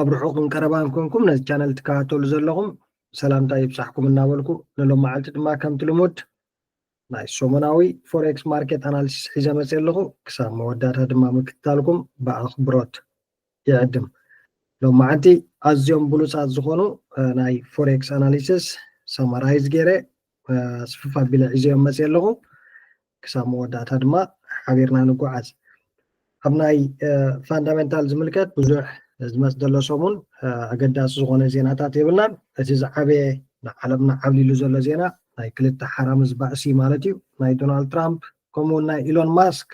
ኣብ ርሑቕን ቀረባን ኮንኩም ነዚ ቻነል ትከታተሉ ዘለኹም ሰላምታ ይብጻሕኩም እናበልኩ፣ ንሎም መዓልቲ ድማ ከምቲ ልሙድ ናይ ሰሙናዊ ፎሬክስ ማርኬት ኣናሊሲስ ሒዘ መጽእ ኣለኹ። ክሳብ መወዳእታ ድማ ምክትታልኩም ብኣኽብሮት ይዕድም። ሎም መዓልቲ ኣዝዮም ብሉጻት ዝኾኑ ናይ ፎሬክስ ኣናሊሲስ ሰማራይዝ ገይረ ስፍፍ ኣቢለ ሒዘዮም መጽእ ኣለኹ። ክሳብ መወዳእታ ድማ ሓቢርና ንጓዓዝ። ኣብ ናይ ፋንዳሜንታል ዝምልከት ብዙሕ ዝመፅ ዘሎ ሰሙን ኣገዳሲ ዝኾነ ዜናታት የብልናን። እቲ ዝዓበየ ንዓለምና ዓብሊሉ ዘሎ ዜና ናይ ክልተ ሓራምዝ ባእሲ ማለት እዩ፣ ናይ ዶናልድ ትራምፕ ከምኡውን ናይ ኢሎን ማስክ።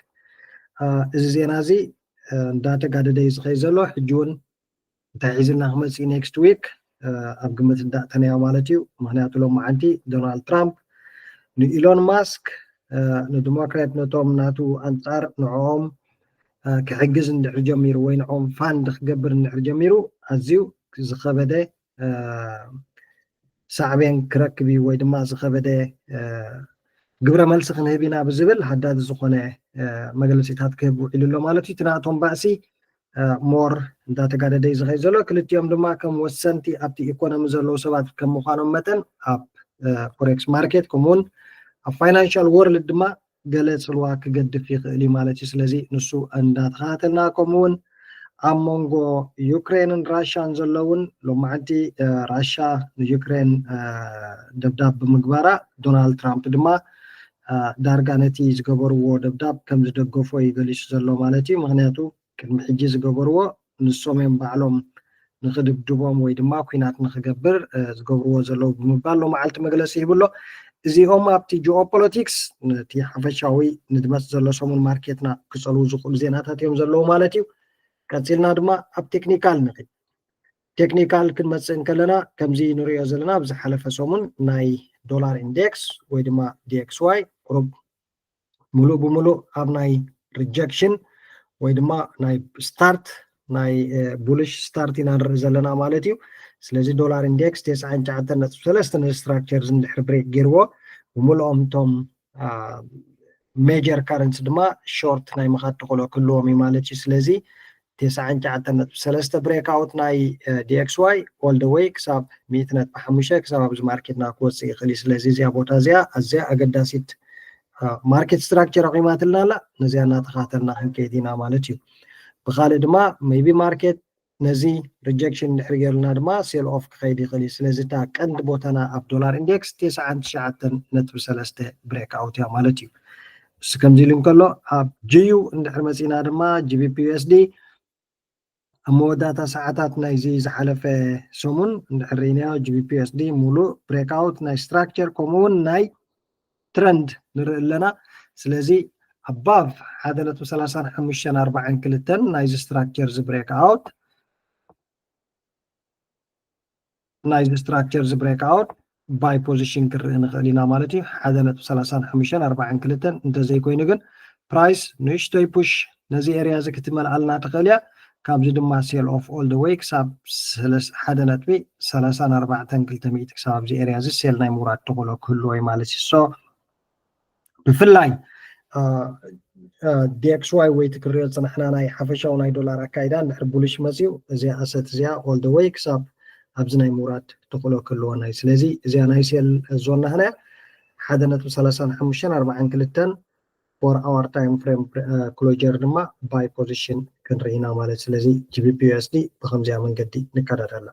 እዚ ዜና እዚ እንዳተጋደደ እዩ ዝኸይ ዘሎ። ሕጂ እውን እንታይ ሒዝልና ክመፅእ ኔክስት ዊክ ኣብ ግምት እንዳእተነያ ማለት እዩ። ምክንያቱ ሎም መዓልቲ ዶናልድ ትራምፕ ንኢሎን ማስክ ንዲሞክራት ነቶም ናቱ ኣንፃር ንዕኦም ክሕግዝ እንድሕር ጀሚሩ ወይ ንዕኦም ፋንድ ክገብር እንድሕር ጀሚሩ ኣዝዩ ዝኸበደ ሳዕቤን ክረክብ እዩ ወይ ድማ ዝኸበደ ግብረ መልሲ ክንህብ ኢና ብዝብል ሃዳዲ ዝኾነ መግለፂታት ክህብ ውዒሉ ኣሎ ማለት እዩ። እቲ ናቶም ባእሲ ሞር እንዳተጋደደ እዩ ዝኸይ ዘሎ። ክልቲኦም ድማ ከም ወሰንቲ ኣብቲ ኢኮኖሚ ዘለዉ ሰባት ከም ምዃኖም መጠን ኣብ ፎሬክስ ማርኬት ከምኡውን ኣብ ፋይናንሻል ወርልድ ድማ ገለ ፅልዋ ክገድፍ ይኽእል እዩ ማለት እዩ። ስለዚ ንሱ እንዳተኸታተልና ከምኡውን ኣብ መንጎ ዩክሬንን ራሻን ዘለውን ሎማዓንቲ ራሻ ንዩክሬን ደብዳብ ብምግባራ ዶናልድ ትራምፕ ድማ ዳርጋ ነቲ ዝገበርዎ ደብዳብ ከም ዝደገፎ እዩ ገሊጹ ዘሎ ማለት እዩ። ምክንያቱ ቅድሚ ሕጂ ዝገበርዎ ንሶም እዮም ባዕሎም ንክድብድቦም ወይ ድማ ኩናት ንክገብር ዝገብርዎ ዘለዉ ብምባል ሎማዓልቲ መግለፂ ይብሎ። እዚኦም ኣብቲ ጂኦፖለቲክስ ነቲ ሓፈሻዊ ንድመፅ ዘሎ ሰሙን ማርኬትና ክፀልዉ ዝኽእሉ ዜናታት እዮም ዘለዉ ማለት እዩ። ቀፂልና ድማ ኣብ ቴክኒካል ንኽድ። ቴክኒካል ክንመፅእ እንከለና ከምዚ ንሪኦ ዘለና ኣብ ዝሓለፈ ሰሙን ናይ ዶላር ኢንዴክስ ወይ ድማ ዲኤክስዋይ ቁሩብ ሙሉእ ብሙሉእ ኣብ ናይ ሪጀክሽን ወይ ድማ ናይ ስታርት ናይ ቡልሽ ስታርት ኢና ንርኢ ዘለና ማለት እዩ። ስለዚ ዶላር ኢንዴክስ ተስዓን ትሽዓተን ነጥቢ ሰለስተ ስትራክቸር እንድሕር ብሬክ ገይርዎ ብምልኦም እቶም ሜጀር ካረንሲ ድማ ሾርት ናይ ምኻድ ተኽእሎ ክህልዎም እዩ ማለት እዩ። ስለዚ ተስዓን ትሽዓተን ነጥቢ ሰለስተ ብሬክ ኣውት ናይ ዲኤክስዋይ ኦል ደ ወይ ክሳብ ሚእቲ ነጥቢ ሓሙሽተ ክሳብ ኣብዚ ማርኬትና ክወፅእ ይኽእል እዩ። ስለዚ እዚኣ ቦታ እዚኣ ኣዝያ ኣገዳሲት ማርኬት ስትራክቸር ኣቑማትልና ኣላ። ነዚኣ እናተኸታተልና ክንከይድ ኢና ማለት እዩ። ብኻልእ ድማ ሜይቢ ማርኬት ነዚ ሪጀክሽን እንድሕር ገይሩልና ድማ ሴል ኦፍ ክኸይድ ይኽእል እዩ። ስለዚ እታ ቀንዲ ቦታና ኣብ ዶላር ኢንዴክስ ተስዓን ትሽዓተን ነጥቢ ሰለስተ ብሬክ ኣውት እያ ማለት እዩ። እሱ ከምዚ ኢሉ እንከሎ ኣብ ጂዩ እንድሕር መፂና ድማ ጂቢፒ ዩኤስዲ ኣብ መወዳእታ ሰዓታት ናይዚ ዝሓለፈ ሰሙን እንድሕር ርኢናዮ ጂቢፒ ዩኤስዲ ሙሉእ ብሬክ ኣውት ናይ ስትራክቸር ከምኡ እውን ናይ ትረንድ ንርኢ ኣለና። ስለዚ ኣባቭ ሓደ ነጥቢ ሰላሳን ሓሙሽተን ኣርባዓን ክልተን ናይዚ ስትራክቸር እዚ ብሬክ ኣውት ናይዚ ስትራክቸር እዚ ብሬክ ኣውት ባይ ፖዚሽን ክርኢ ንኽእል ኢና ማለት እዩ። ሓደ ነጥቢ ሰላሳን ሓሙሽተን ኣርባዓን ክልተን እንተዘይኮይኑ ግን ፕራይስ ንእሽቶይ ፑሽ ነዚ ኤርያ እዚ ክትመልኣልና ትኽእል እያ። ካብዚ ድማ ሴል ኦፍ ኦል ደ ወይ ክሳብ ሓደ ነጥቢ ሰላሳን ኣርባዕተን ክልተ ሚእቲ ክሳብ ኣብዚ ኤርያ እዚ ሴል ናይ ምውራድ ተኽእሎ ክህልዎ እዩ ማለት እዩ። ሶ ብፍላይ ዲኤክስዋይ ወይ እቲ ክሪኦ ዝፅናሕና ናይ ሓፈሻዊ ናይ ዶላር ኣካይዳ እንድሕር ቡልሽ መፅዩ እዚኣ ኣሰት እዚኣ ኦል ደ ወይ ክሳብ ኣብዚ ናይ ምውራድ ተኽእሎ ክህልወና እዩ። ስለዚ እዚኣ ናይ ሴል ዞና ህና ሓደ ነጥቢ ሰላሳን ሓሙሽተን ኣርባዓን ክልተን ፎር ኣወር ታይም ፍሬም ክሎጀር ድማ ባይ ፖዚሽን ክንርኢ ኢና ማለት። ስለዚ ጂቢፒ ዩኤስዲ ብከምዚኣ መንገዲ ንከዳዳላ።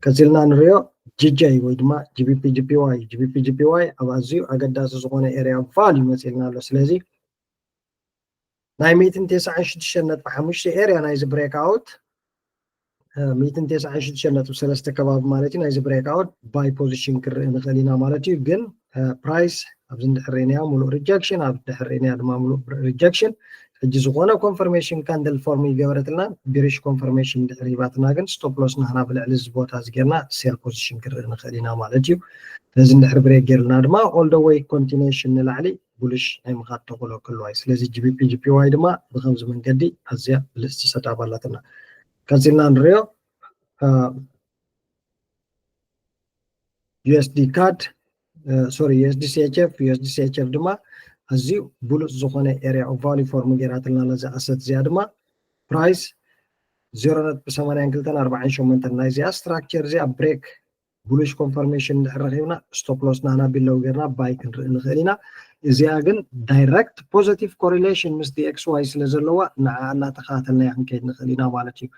ቀፂልና ንሪኦ ጂጀይ ወይ ድማ ጂቢፒ ጂፒዋይ። ጂቢፒ ጂፒዋይ ኣብ ኣዝዩ ኣገዳሲ ዝኾነ ኤርያ ቫልዩ መፂልና ኣሎ። ስለዚ ናይ ሚእትን ተስዓን ሽዱሽተን ነጥቢ ሓሙሽተ ኤርያ ናይዚ ብሬክ ኣውት ሚእትን ተስዓን ሽዱሽተን ነጥቢ ሰለስተ ከባቢ ማለት እዩ። ናይዚ ብሬክ ኣውት ባይ ፖዚሽን ክርኢ ንኽእል ኢና ማለት እዩ። ግን ፕራይስ ኣብዚ እንድሕር ርኢናዮ ሙሉእ ሪጀክሽን፣ ኣብ ድሕር ርኢናዮ ድማ ሙሉእ ሪጀክሽን። ሕጂ ዝኾነ ኮንፈርሜሽን ካንድል ፎርም ይገበረትልና፣ ቢሪሽ ኮንፈርሜሽን እንድሕር ሂባትና ግን ስቶፕ ሎስ ናህና ብልዕሊ እዚ ቦታ እዚ ጌርና ሴል ፖዚሽን ክርኢ ንኽእል ኢና ማለት እዩ። ነዚ እንድሕር ብሬክ ጌርልና ድማ ኦል ደ ወይ ኮንቲኒሽን ንላዕሊ ቡልሽ ናይ ምኻድ ተኽእሎ ክህልዋ እዩ። ስለዚ ጂቢፒ ጂፒዋይ ድማ ብከምዚ መንገዲ ኣዝያ ብልፅቲ ሰታብ ኣላትና። ቀፂልና ንሪኦ ዩኤስዲ ካድ ሶሪ ዩኤስዲ ሲኤችኤፍ። ዩኤስዲ ሲኤችኤፍ ድማ ኣዝዩ ብሉፅ ዝኾነ ኤርያ ኦፍ ቫልዩ ፎርም ገይራትልና ነዚ ኣሰት እዚኣ ድማ ፕራይስ ዜሮ ነጥቢ ሰማንያን ክልተን ኣርባዓን ሸሞንተን ናይዚኣ structure እዚኣ break bullish confirmation እንድሕር ረኺብና stop loss ናና below ጌርና buy ክንርኢ ንኽእል ኢና። እዚኣ ግን direct positive correlation ምስ D X Y ስለ ዘለዋ ንዓ እናተኸታተልና ክንከይድ ንኽእል ኢና ማለት እዩ።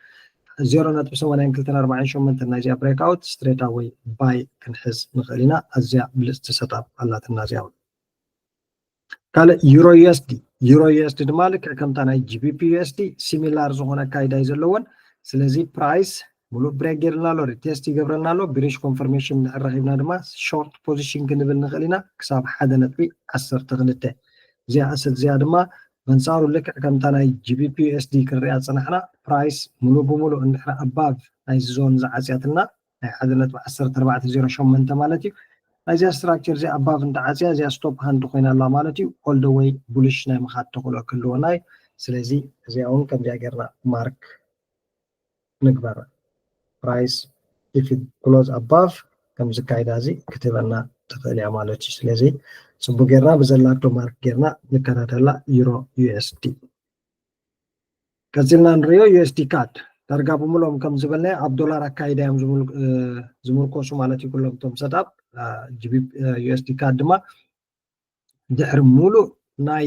ዜሮ ነጥቢ ሰማንያን ክልተን ኣርባዓን ሸሞንተን ናይዚኣ breakout straight away buy ክንሕዝ ንኽእል ኢና። ኣዝያ ብልፅቲ setup ኣላትና እዚኣ። ካልእ Euro U S D፣ Euro U S D ድማ ልክዕ ከምታ ናይ G B P U S D similar ዝኾነ ኣካይዳ እዩ ዘለወን። ስለዚ price ሙሉእ break ጌርልና ኣሎ፣ retest ይገብረልና ኣሎ። Bearish confirmation እንድሕር ረኺብና ድማ short position ክንብል ንኽእል ኢና ክሳብ ሓደ ነጥቢ ዓሰርተ ክልተ። እዚኣ asset እዚኣ ድማ በንጻሩ ልክዕ ከምታ ናይ G B P U S D ክንሪኣ ዝጸናሕና price ሙሉእ ብሙሉእ እንድሕር above ናይዚ zone ዝዓጽያትና ናይ ሓደ ነጥቢ ዓሰርተ ኣርባዕተ ዜሮ ሸሞንተ ማለት እዩ። ናይዚኣ structure እዚኣ above እንተዓጽያ እዚኣ stop hand ኮይና ኣላ ማለት እዩ። All the way bullish ናይ ምኻድ ተኽእሎ ክህልወና እዩ። ስለዚ እዚኣ እውን ከምዚኣ ጌርና mark ንግበራ። Price if it close above ከምዚ ኣካይዳ እዚ ክትህበና ትኽእል እያ ማለት እዩ። ስለዚ ጽቡቅ ጌርና ብዘላቶ mark ጌርና ንከታተላ Euro U S D። ቀጺልና ንሪኦ U S D CAD ዳርጋ ብምልኦም ከም ዝበልናዮ ኣብ ዶላር ኣካይዳ እዮም ዝምል- እ፣ ዝምርኮሱ ማለት እዩ። ኩሎም እቶም setup እ፣ G B እ፣ U S D CAD ድማ ድሕሪ ሙሉእ ናይ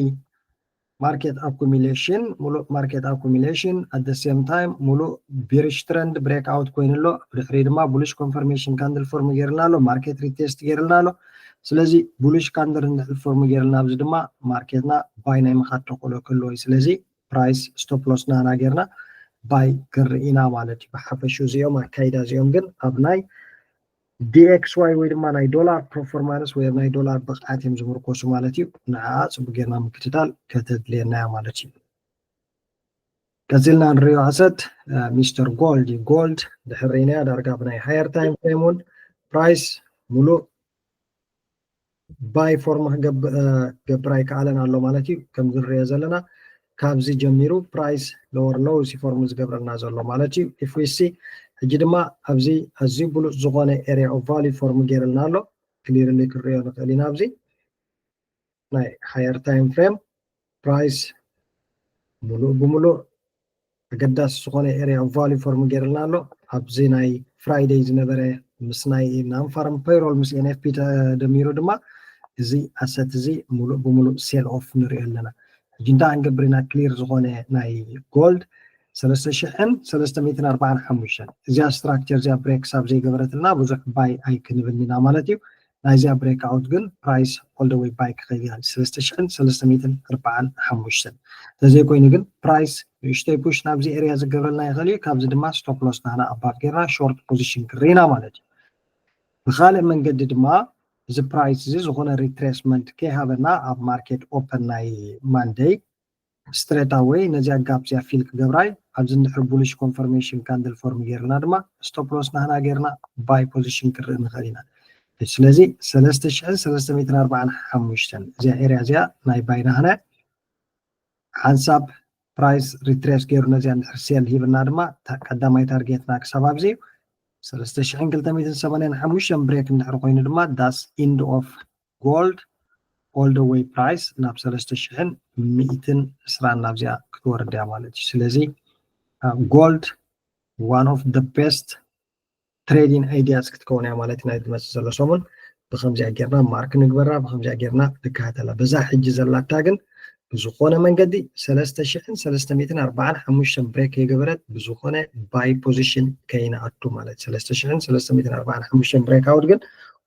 market accumulation ሙሉእ market accumulation at the same time ሙሉእ bearish trend breakout ኮይኑ ኣሎ። ብድሕሪ ድማ bullish confirmation candle form ጌርልና ኣሎ፣ market retest ጌርልና ኣሎ። ስለዚ bullish candle እንድሕር form ጌርልና ኣብዚ ድማ ማርኬትና buy ናይ ምኻድ ተኽእሎ ክህልዎ እዩ። ስለዚ price stop loss ናና ጌርና buy ክንርኢ ኢና ማለት እዩ። ብሓፈሹ እዚኦም ኣካይዳ እዚኦም ግን ኣብ ናይ D X Y ወይ ድማ ናይ ዶላር performance ወይ ኣብ ናይ ዶላር ብቕዓት እዮም ዝምርኮሱ ማለት እዩ። ንዓ ጽቡቅ ጌርና ምክትታል ከተድልየና እያ ማለት እዩ። ቀጺልና ንሪኦ asset ሚስተር ጎልድ እዩ። ጎልድ ድሕር ርኢናያ ዳርጋ ብናይ higher time frame እውን price ሙሉእ buy form ክገብር ኣይከኣለን ኣሎ ማለት እዩ። ከምዚ ንሪኦ ዘለና ካብዚ ጀሚሩ price lower low እዚ form ዝገብረልና ዘሎ ማለት እዩ። If we see ሕጂ ድማ ኣብዚ ኣዝዩ ብሉጽ ዝኾነ area of value form ጌርልና ኣሎ። Clearly ክንሪኦ ንኽእል ኢና ኣብዚ ናይ higher time frame price ሙሉእ ብሙሉእ ኣገዳሲ ዝኾነ area of value form ጌርልና ኣሎ። ኣብዚ ናይ Friday ዝነበረ ምስ ናይ non farm payroll ምስ N F P ተደሚሩ ድማ እዚ asset እዚ ሙሉእ ብሙሉእ sell off ንሪኦ ኣለና። ሕጂ እንታይ ክንገብር ኢና? Clear ዝኾነ ናይ gold ሰለስተ ሽሕን ሰለስተ ሚእትን ኣርባዓን ሓሙሽተን እዚኣ structure እዚኣ break ክሳብ ዘይገበረትልና ብዙሕ buy ኣይክንብልን ኢና ማለት እዩ። ናይዚኣ breakout ግን price all the way buy ክኸይድ ይኽእል። ሰለስተ ሽሕን ሰለስተ ሚእትን ኣርባዓን ሓሙሽተን ተዘይኮይኑ ግን price ንእሽተይ push ናብዚ area ዝገብረልና ይኽእል እዩ። ካብዚ ድማ stop loss ናና above ጌርና short position ክርኢና ማለት እዩ። ብኻልእ መንገዲ ድማ እዚ price እዚ ዝኾነ retracement ከይሃበና ኣብ market open ናይ Monday straight away ነዚኣ gap እዚኣ fill ክገብራ እዩ። ኣብዚ እንድሕር bullish confirmation candle form ጌርና ድማ stop loss ናህና ጌርና buy position ክርኢ ንኽእል ኢና። ስለዚ ሰለስተ ሽሕን ሰለስተ ሚእትን ኣርባዓን ሓሙሽተን እዚኣ area እዚኣ ናይ buy ናህና ሓንሳብ price retrace ገይሩ ነዚኣ እንድሕር sell ሂብና ድማ እታ ቀዳማይ ታርጌትና ክሳብ ኣብዚ እዩ። ሰለስተ ሽሕን ክልተ ሚእትን ሰማንያን ሓሙሽተን break እንድሕር ኮይኑ ድማ that's end of gold all the way price ናብ ሰለስተ ሽሕን ሚእትን ዕስራን ናብዚኣ ክትወርድ እያ ማለት እዩ። ስለዚ gold one of the best trading ideas ክትከውን እያ ማለት እዩ። ናይ ዝመፅእ ዘሎ ሰሙን ብከምዚኣ ጌርና mark ንግበራ፣ ብከምዚኣ ጌርና ንከታተላ። በዛ ሕጂ ዘላታ ግን ብዝኾነ መንገዲ ሰለስተ ሽሕን ሰለስተ ሚእትን ኣርባዓን ሓሙሽተን break የገበረት ብዝኾነ buy position ከይንኣቱ ማለት ሰለስተ ሽሕን ሰለስተ ሚእትን ኣርባዓን ሓሙሽተን breakout ግን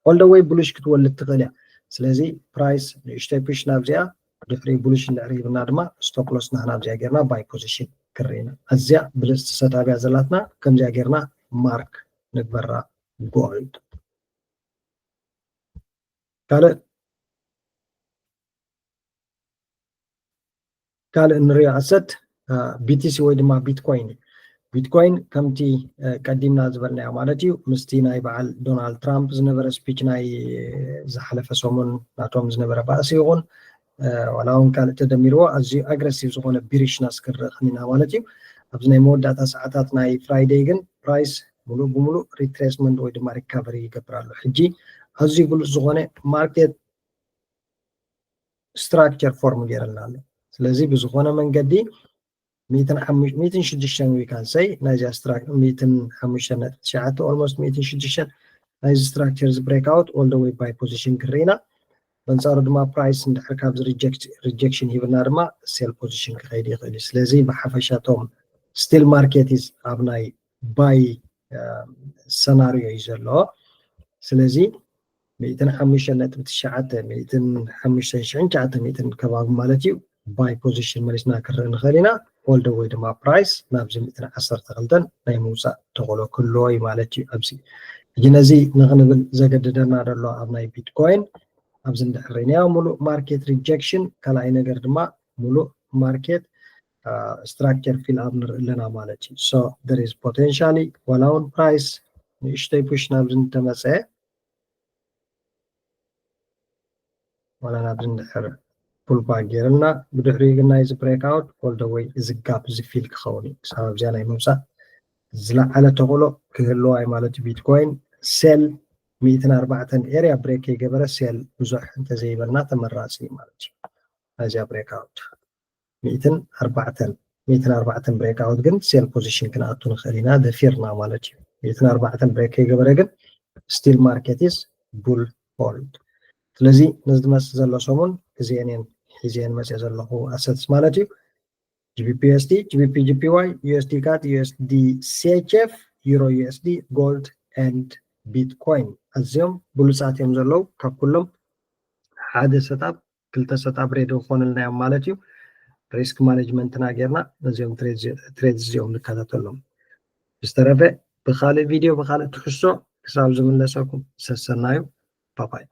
all the way bullish ክትወልድ ትኽእል እያ። ስለዚ price ንእሽተይ push ናብዚኣ ድሕሪ bullish እንድሕር ሂብና ድማ stop loss ናህና ኣብዚኣ ጌርና buy position ክርኢና። ኣዝያ ብልፅቲ setup እያ ዘላትና። ከምዚኣ ጌርና mark ንግበራ gold። ካልእ ካልእ እንሪኦ asset B T C ወይ ድማ ቢትኮይን እዩ። ቢትኮይን ከምቲ ቀዲምና ዝበልናዮ ማለት እዩ፣ ምስቲ ናይ በዓል ዶናልድ ትራምፕ ዝነበረ speech ናይ ዝሓለፈ ሰሙን ናቶም ዝነበረ ባእሲ ይኹን ዋላ እውን ካልእ ተደሚርዎ ኣዝዩ aggressive ዝኾነ bearishness ክንርኢ ኢና ማለት እዩ። ኣብዚ ናይ መወዳእታ ሰዓታት ናይ Friday ግን price ሙሉእ ብሙሉእ retracement ወይ ድማ recovery ይገብር ኣሎ። ሕጂ ኣዝዩ ብሉጽ ዝኾነ market structure form ገይርልና ኣሎ። ስለዚ ብዝኾነ መንገዲ ሚእትን ሽዱሽተን we can say ናይዚ ሚእትን ሓሙሽተ ነጥቢ ትሽዓተ almost ሚእትን ሽዱሽተን ናይዚ structure እዚ breakout all the way buy position ክርኢ ኢና። በንጻሩ ድማ price እንድሕር ካብዚ rejection ሂብና ድማ sell position ክኸይድ ይኽእል እዩ። ስለዚ ብሓፈሻ እቶም still market is ኣብ ናይ buy scenario እዩ ዘሎ። ስለዚ ሚእትን ሓሙሽተ ነጥቢ ትሽዓተ ሚእትን ሓሙሽተ ሽሕን ትሽዓተ ሚእትን ከባቢ ማለት እዩ buy position መሊስና ክርኢ ንኽእል ኢና። all the way ድማ price ናብዚ ሚእትን ዓሰርተ ክልተን ናይ ምውፃእ ተኽእሎ ክህልዎ እዩ ማለት እዩ። ኣብዚ ሕጂ ነዚ ንኽንብል ዘገድደና ዘሎ ኣብ ናይ ቢትኮይን ኣብዚ እንድሕር ርኢናዮ ሙሉእ market rejection፣ ካልኣይ ነገር ድማ ሙሉእ market structure fill up ንርኢ ኣለና ማለት እዩ። So there is potentially ዋላ እውን price ንእሽተይ push ናብዚ እንተመፀ ዋላ ናብዚ እንድሕር pull back ገይርልና ብድሕሪኡ ግን ናይዚ breakout all the way እዚ gap እዚ fill ክኸውን እዩ። ክሳብ ኣብዚኣ ናይ ምምፃእ ዝለዓለ ተኽእሎ ክህልዋ እዩ ማለት እዩ። ቢትኮይን sell ሚእትን ኣርባዕተን area break ከይገበረ sell ብዙሕ እንተዘይበልና ተመራፂ እዩ ማለት እዩ። ናይዚኣ breakout ሚእትን ኣርባዕተን ሚእትን ኣርባዕተን breakout ግን sell position ክንኣቱ ንኽእል ኢና ደፊርና ማለት እዩ። ሚእትን ኣርባዕተን break ከይገበረ ግን still market is bull hold። ስለዚ ነዚ ዝመስል ዘሎ ሰሙን እዚአን እየን ሒዘን መፅአ ዘለኹ assets ማለት እዩ። GBP USD፣ GBP JPY፣ USD CAD፣ USD CHF፣ Euro USD፣ gold and Bitcoin ኣዝዮም ብሉፃት እዮም ዘለዉ። ካብ ኩሎም ሓደ setup ክልተ setup ready ክኾኑልና እዮም ማለት እዩ። Risk management ና ጌርና ነዚኦም trade እዚኦም ንከታተሎም። ብዝተረፈ ብኻልእ ቪድዮ ብኻልእ ትሕዝቶ ክሳብ ዝምለሰኩም ሰሰናዩ። ባባይ።